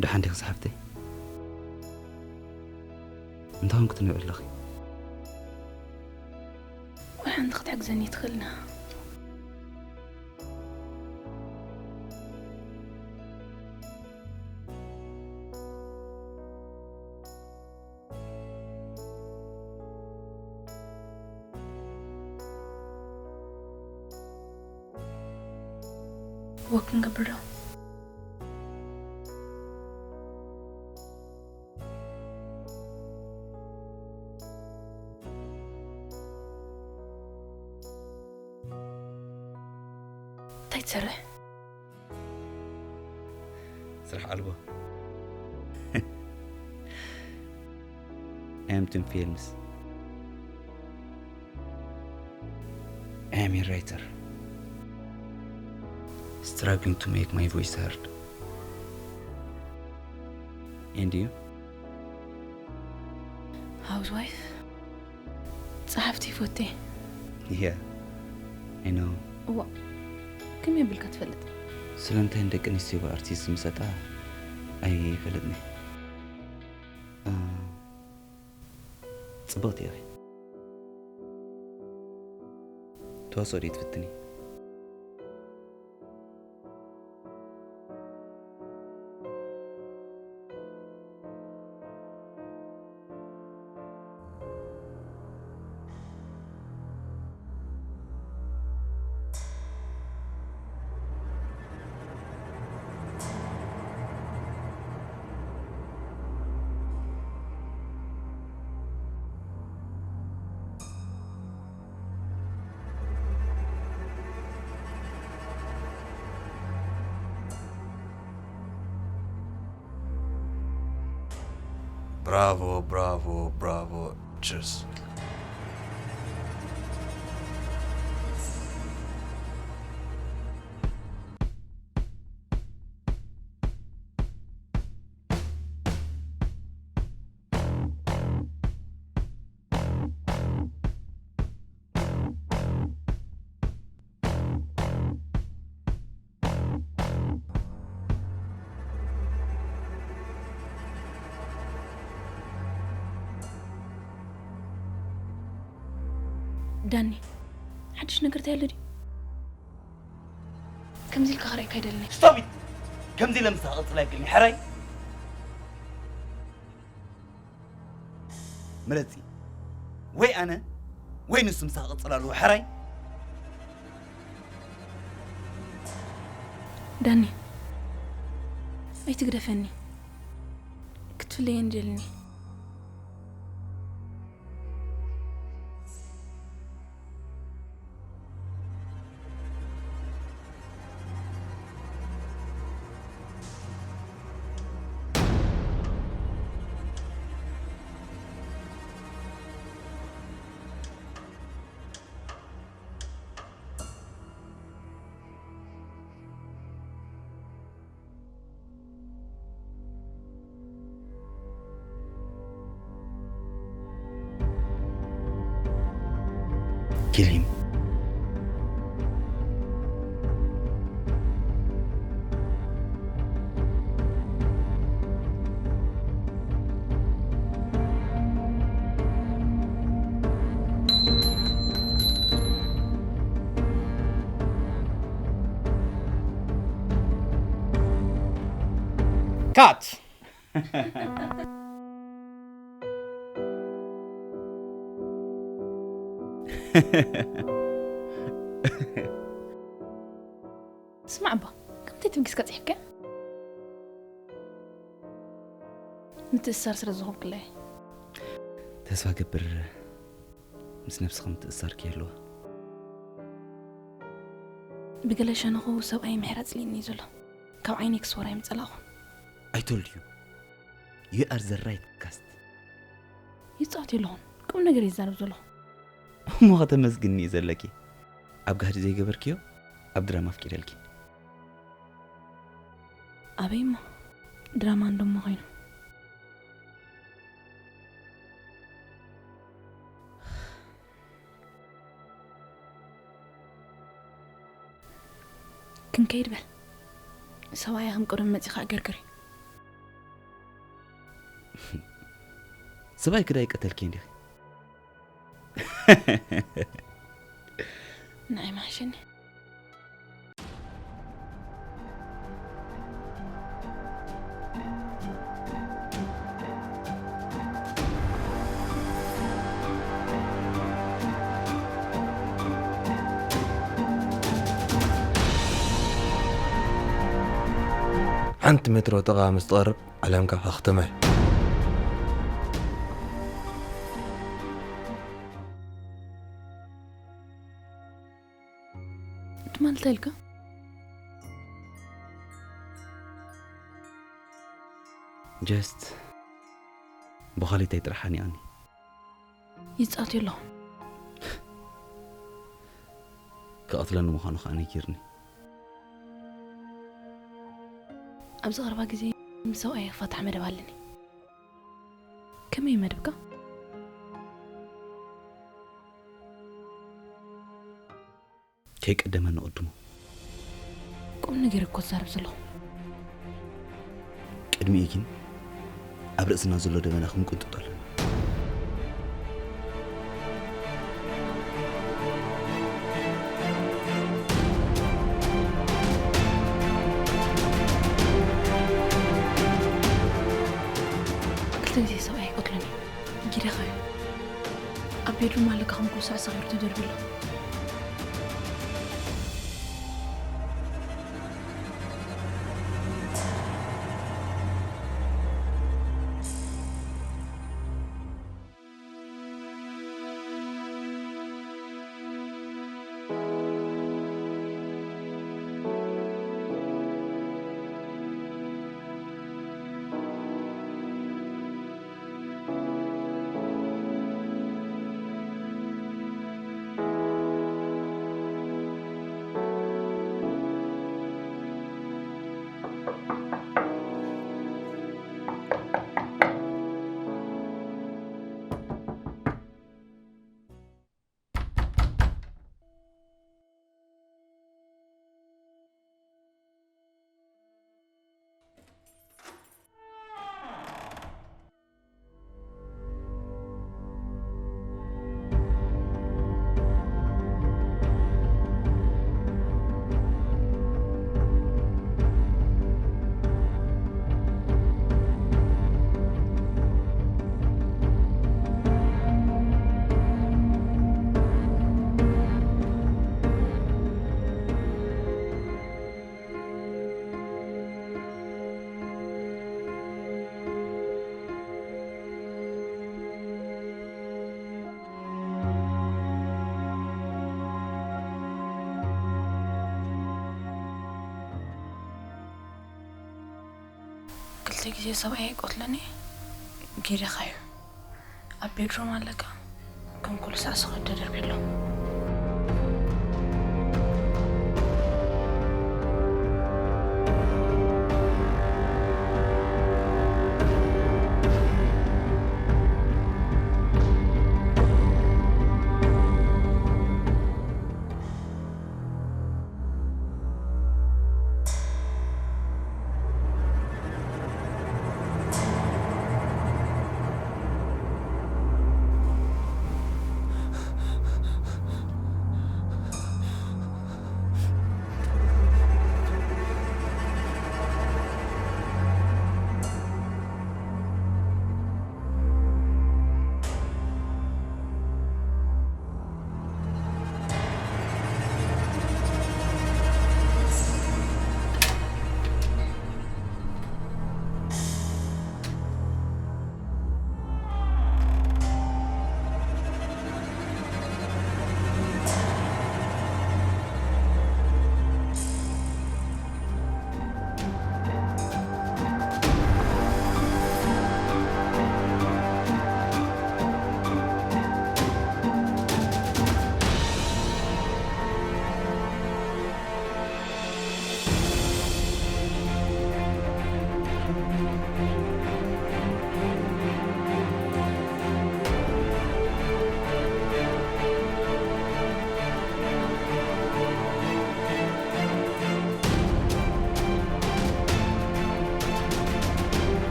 ደሓን ዲኺ ዝሓፍተይ? እንታይ ኾንኪ ትነብዒ ኣለኺ? ወይ ሓንቲ ክትሕግዘኒ ትኽእልና? ወክ ክንገብር ዶ? እንታይ ትሰርሕ? ስራሕ ኣልቦ። ኣምትን ፊልምስ። I'm a writer. Struggling to make my voice heard. And you? Housewife? ጸሓፍቲ ይፈቱ። Yeah, I know. እዋ፣ ከመይ ኣቢልካ ትፈልጥ? ስለምንታይ ንደቂ ኣንስትዮ ብኣርቲስት ዝምሰጣ ኣይፈልጥን። እ፣ ጽብቕቲ ኢኺ። ተዋስኦ ድዩ ትፍትኒ? Bravo, bravo, bravo. Cheers. ዳኒ፣ ሓድሽ ነገር እንታይ ኣሎ ድዩ? ከምዚ ኢልካ ክርእየካ ኣይደልን። Stop it! ከምዚ ኢለ ምሳኻ ክቕጽል ኣይክእልን፣ ሕራይ? ምረጺ። ወይ ኣነ፣ ወይ ንሱ ምሳኻ ክቕጽል ኣለዎ፣ ሕራይ? ዳኒ፣ ኣይትግደፈኒ። ክትፍለየኒ ደልኒ። Kill him. Cut! ስማዕ እባ፣ ከምታይ ትብጊስካ ጽሒፍካ? ምትእስሳር ስለ ዝኸብክለይ። ተስፋ ገብር ምስ ነብስኻ ምትእስሳር ክህልዋ። ብገለ ሸነኹ ሰብኣይ ምሕራጽ ልኢኒ እዩ ዘሎ። ካብ ዓይነይ ክስወር ኣይምጸላኹን። I told you. You are the right cast. ይጻወት የለኹን። ቁም ነገር ይዛረብ ዘለኹ። እሞ ከተመስግኒ እዩ ዘለኪ። ኣብ ጋህዲ ዘይገበርክዮ ኣብ ድራማ ኣፍቂደልኪ። ኣበይ እሞ? ድራማ እንደሞ ኮይኑ። ክንከይድ በል። ሰብኣያ ከም ቀደም መጺኻ ኣገርግሪ። ስባይ ክዳይ ቀተልኪ እንዲኺ። ንዓይ ማሕሸኒ። ሓንቲ ሜትሮ ጥቓ ምስ ትቐርብ ዓለምካ ከኽትመ። ትማል እንታይ ኢልካ? ጀስት ብዃሊተይ ጥራሕ ሓኒቓኒ። ይጻወት ኣለኹ። ክቐትለኒ ምዃኑ ከዓ ነጊርኒ። ኣብዚ ቀረባ ግዜ ምስ ሰብኣይ ክፋታሕ መደብ ኣለኒ። ከመይ መደብካ? ከይቀደመ ንቕድሞ። ቁም ነገር እኮ ትዛረብ ዘለኹ። ቅድሚኡ ግን ኣብ ርእስና ዘሎ ደበና ክንቅንጥጦ ኣለና። ክልተ ግዜ ሰብኣይ ይቀትለኒ። ጊደኻ እዩ። ኣብ ቤድሩም ኣለካ ከም ኩሉ ሳዕ ሰኺሩ ተደርብዩ ኣሎ። ክልተ ግዜ ሰብኣይ ይቆትለኒ። ጊደኻ እዩ። ኣብ ቤድሮም ኣለካ። ከም ኩሉ ሳዕ ሰኸት ተደርብዩ ኣሎ።